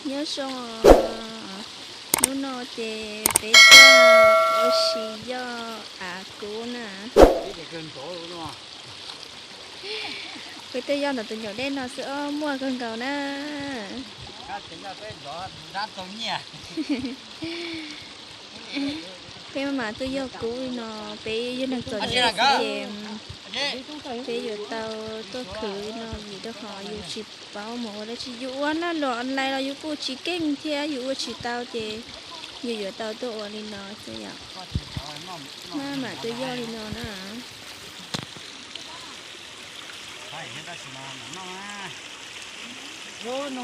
Nyob zoo, hnub no ces peb tuaj ua si yog av kub na. Peb tuaj yog ntawm tus ncov dej no xwb os, muaj kawg nkaus na. Peb mam tuaj yog kub li no, peb yog neeg txom nyem xwb ces peb yuav tau tuaj khwv li no vim rau qhov yus tsis paub mus ua dab tsi. Yus ua noj los online los yus kuj tsis keej thiab, yus ua tsis tau ces yus yuav tau tuaj ua li no xwb yom. Maj mam tuaj yog li no na. Maj mam yog li no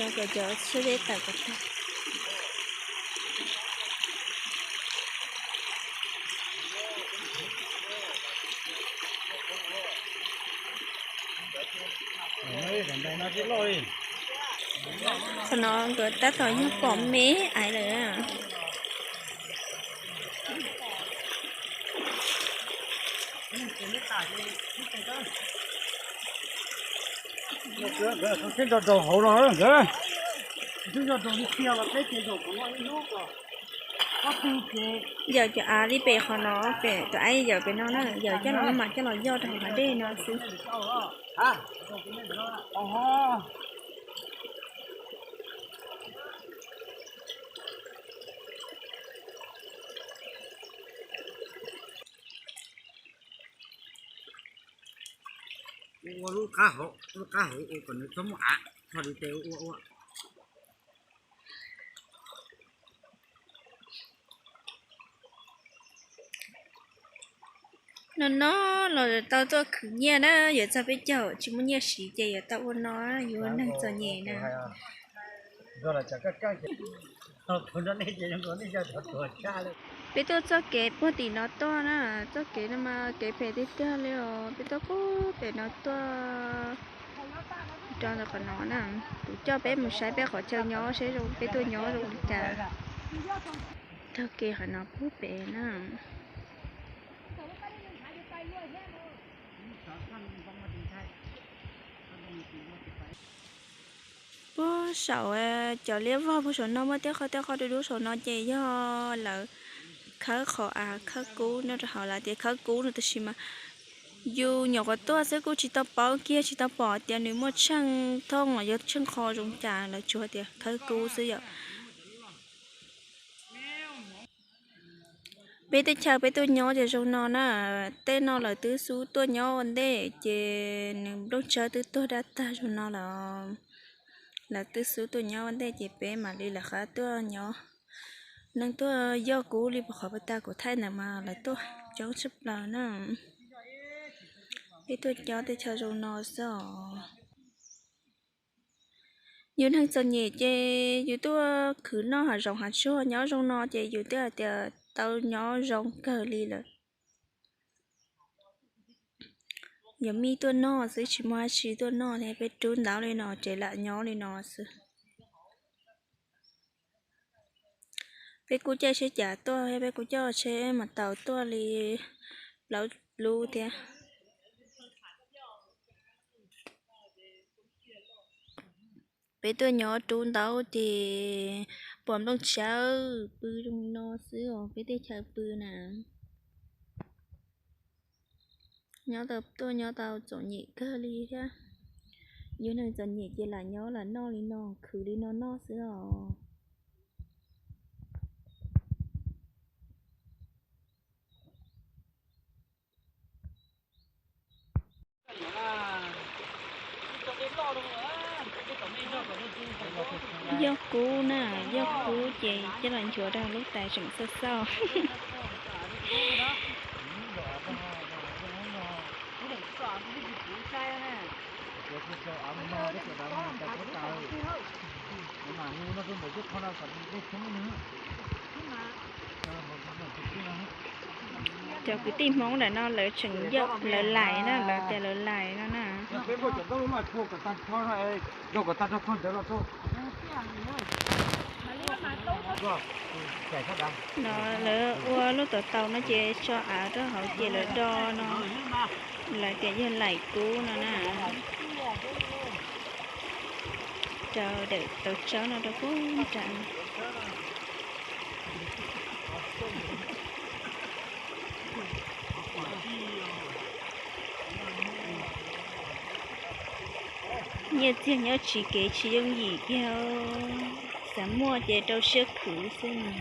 kom cov xwb deb tawm kom tag. Qhov no nkawd tab tom yog pom me aiv lawm. Thiab nrog rau hauv no nkawd, thiab nrog rau li tiag los peb ces zaum qhov no ib hnub kom qab twg ces yawm cov av li pem qhov no, pem tus aib yawm pem no na, yawm coj los maj mam coj los yog rau hauv hav dej no xwb. Ua lub qab hauv, lub qab hauv ua kom nws txhob muaj av, txhob li tes ua ua. No no los tau tuaj khwv nyiaj na, yuav txog peb caug tsis muaj nyiaj siv ces yuav tau ua no, yus neeg txom nyem na. Peb tuaj txoj kev puag tim no tuaj na, txoj kev no mas kev phem tiag tiag li os, peb tuaj puag pem no tuaj rau ntawm qhov no na. Kuv coj peb mus saib peb qhov chaw nyob seb zoo, peb tuaj nyob zoo li cas. Taug kev qhov no puag pem na. Puag saum cov liab vog puag saum no muaj tej qhov tej qhov dub dub saum no ces yog lawv khawb qhov av khawb kub no rau hauv, lawv tias khawb kub no tab sis mas yus nyuam qhuav tuaj xwb kuj tsis tau paub kiag, tsis tau pom tias nws muaj tsheej thooj los yog tsheej qho zoo cas, lawv tsuas tias khawb kub xwb yom. Peb teb chaws peb tuaj nyob ces zoo no na, tej no lawv twb xub tuaj nyob ua ntej ces nws nplooj tsawb twb tuag dab tag zoo no lawm. Lawv twb xub tuaj nyob ua ntej ces peb mam li lawv qab tuaj nyob. Neeg tuaj yog kub li puag qhov puag ta kuv thaij ntawd mas lawv tuaj coob tshaj plaws na. Peb tuaj nyob teb chaws zoo no xwb os. Yus neeg txom nyem ces yus tuaj khwv noj hav zoov hav tsuag nyob zoo no ces yus twb hais tias tau nyob zoo kawg li lawm. Yog mij tuaj noj xwb tsis muaj dab tsi tuaj noj thiab, peb rub ntaub li no ces lam nyob li no xwb. Peb kuj caij sib cav tuaj thiab, peb kuj coj tsheb mas tau tuaj li plaub lub thiab. Peb tuaj nyob rub ntaub ces pom nplooj tsawb pw zoo no xwb os, peb tej chaw pw na. Nyob tau tuaj nyob tau txom nyem kawg li thiab. Yus neeg txom nyem ces lam nyob lam noj li no, khwv li no noj xwb os. Yog kub na, yog kub ces coj los nchuav rau lub tais tseem xauj xauj. Cov kwv tij Hmoob ntawm no lawv tseem yog lawv lais na, lawv tias lawv lais no na. No lawv ua lub tau tau no ces tso av rau hauv ces lawv do no, lawv tias yog lais kub no na. Rau daim tauv tsawb no rau pub nram. Nyiaj txiag nyob tsis kev tsis yooj yim kiag, xav muaj ces rau siab khwv xwb na.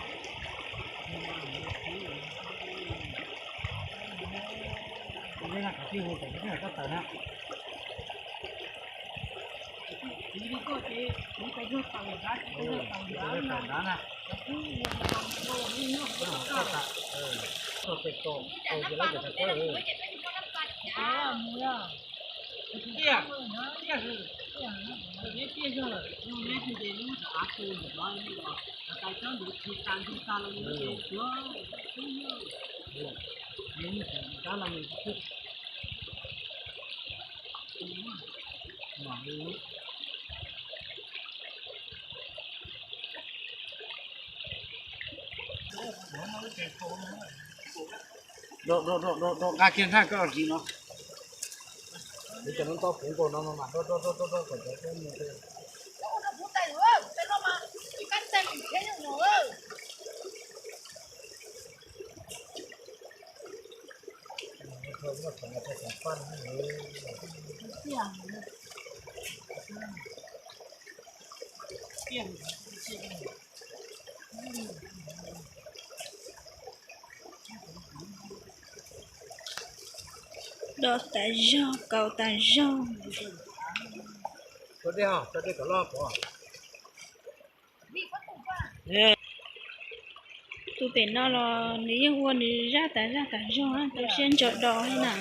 Nqa kiag hnab koj los ris no. Cov no tau puv nkaus no mas do do do do do kom cov tau mus. Do tas zog, kaus tas zog. Tus pem no los nws yeej ua nws zaj tas zaj tas zog, rau siab ntso do thiab na.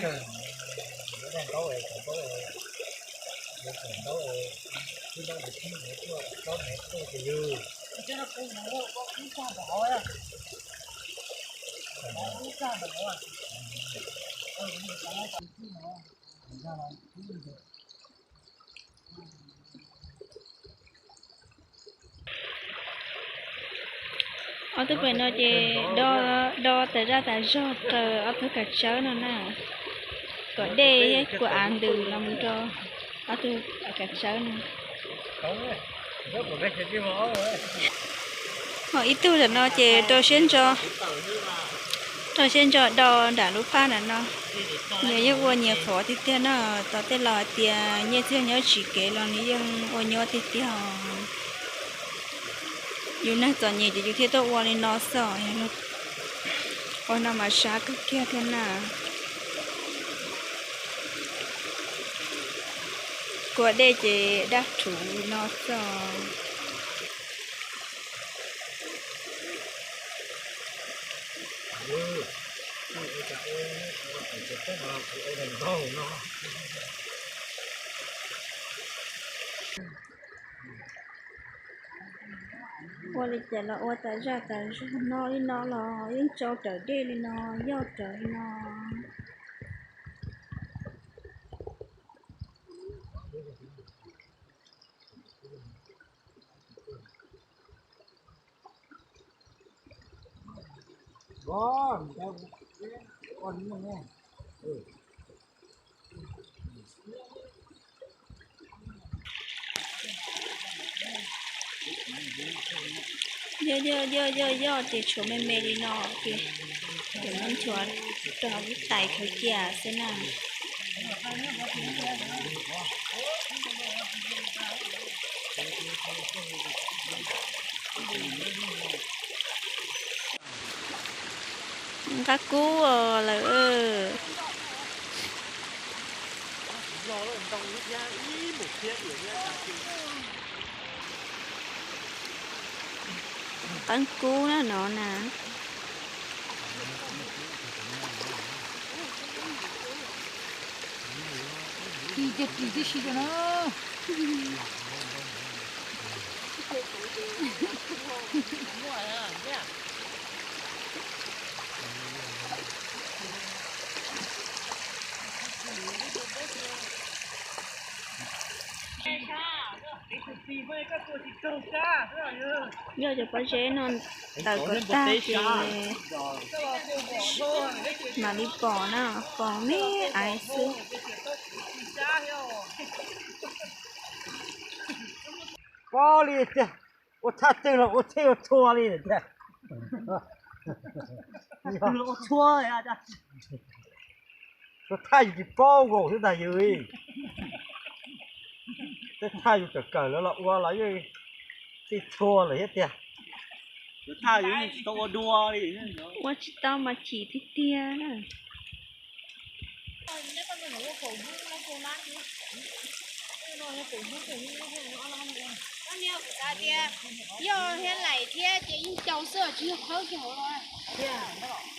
Ob tug pem no ces do tas zaj tas zog raws ob tug kav tsawb no na, kom dej thiab kua av ntws los mus rau ob tug kav tsawb no. Ho ib tug tam no ces rau siab ntso, rau siab ntso do nram lub phaj nram no. Nws yeej ua nyias qhov tiag tiag na, tos tej laus hais tias nyiaj txiag nyob tsis kev los nws yeej ua nyuaj tiag tiag os. Yus neeg txom nyem ces yus thiaj tuaj ua li no xwb os. Ua no mas sab kawg kiag thiab na. Kua dej ces daj rhuv li no xwb os. Ua li cas los ua tas zaj tas zog no li no los yeej tsau rawv dej li no, yauj rawv li no. Yog yog yog yog yog ces tshuav me me li no ces, ces muab nchuav rau hauv lub tais khaws cia xwb na. Nqa kub lawm. Qeeb kub na no na. Ris tiag ris tib si rau na. Yog cov pob zeb no tawm kom tag ces mam li pom na, pom me aiv xwb. Pob li tiag, ua thaj twg los ua tsheb ua tshua li tiag. Ua thaj yus tsis paub nkaus xwb ntag yus. Tej thaj yus tawm kawm lawv los ua los yeej tsis tshua lawm thiab tiag. Ua tsis tau mas chim tiag tiag na. Yog thiab laim thiab ces yeej cau xwb tsis yog qhawb kiag hauv los.